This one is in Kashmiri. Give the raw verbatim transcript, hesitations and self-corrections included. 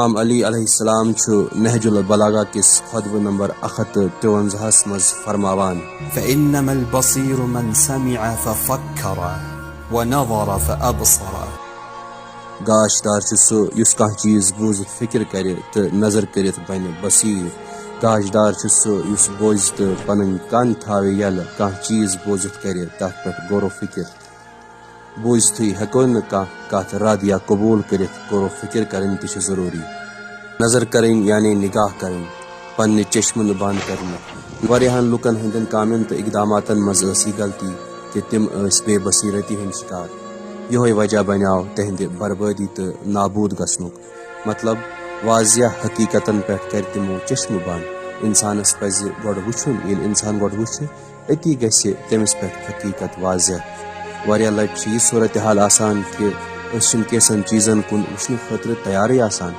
امام علی علیہ السلام چھُ نہج البلاغہ کِس خطبہٕ نمبر اکھ ہتھ تہٕ ترٛونزاہس منٛز فرماوان، فإنما البصير من سمع ففكر ونظر فأبصر. گاش دار چھُ سُہ یُس کانٛہہ چیٖز بوٗزِتھ فِکر کرِ تہٕ نظر کٔرِتھ بنہِ بصیٖر۔ گاش دار چھُ سُہ یُس بوزِ تہٕ پنٕنۍ کن تھاوِ یلہٕ، کانٛہہ چیٖز بوٗزِتھ کرِ تتھ پٮ۪ٹھ غور و فِکر۔ بوٗزتھٕے ہٮ۪کو نہٕ کانٛہہ کتھ رد یا قبول کٔرِتھ، غور و فِکر کرٕنۍ تہِ چھِ ضروٗری۔ نظر کرٕنۍ یعنی نگاہ کرٕنۍ، پننہِ چشمہٕ نہٕ بنٛد کرنہٕ۔ واریاہن لوٗکن ہٕنٛدٮ۪ن کامٮ۪ن تہٕ اقداماتن منٛز ٲس یہِ غلطی کہِ تِم ٲسۍ بے بصیرتی ہٕنٛدۍ شکار۔ یِہوٚے وجہ بنیٛاو تِہنٛدِ بربٲدی تہٕ نابوٗد گژھنُک۔ مطلب، واضح حقیقتن پٮ۪ٹھ کرِ تِمو چشمہٕ بنٛد۔ انسانس پزِ گۄڈٕ وٕچھُن۔ ییٚلہِ انسان گۄڈٕ وٕچھِ، أتی گژھِ تٔمِس پٮ۪ٹھ حقیقت واضح۔ واریاہ لٹہِ چھِ یہِ صورتحال آسان کہِ أسۍ چھِنہٕ کینٛژن چیٖزن کُن وٕچھنہٕ خٲطرٕ تیارٕے آسان،